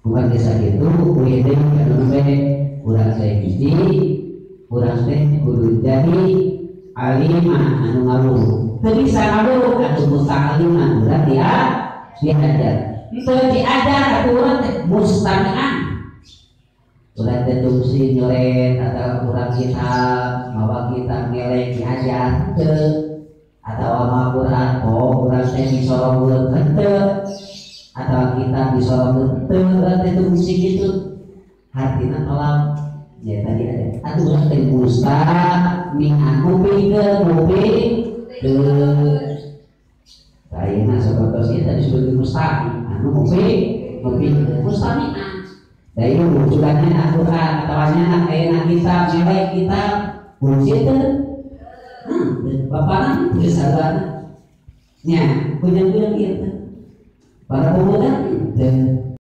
Bukan desa gitu, uih deui anu nembe urang teh hiji, urang teh kudu jadi alimah anu ngawuh. Teu bisa ngawuh atuh musta'aliman urang dia diajar. Teu diajar atuh urang teh mustami'an. Urang teh tungsi nyoret atau urang kitab, mawa kitab ngelek diajar henteu. Atawa mawa Quran, oh urang teh disorongkeun henteu. Atau kita disorongkeun henteu, urang teh tungsi kitu. Hartina tolak ya tadi ada atuh urang teh mustami'an kupingkeun kupingkeun. Ayeuna sapertos ieu tadi disebut mustami anu kupingkeun mustami'an. Da ieu wujudannya Al-Qur'an atawa nya ayeuna kitab ngelek kitab fungsi teu. Bapana teu sadana. Nya, kujang-kujang ieu teh. Para pemuda teu.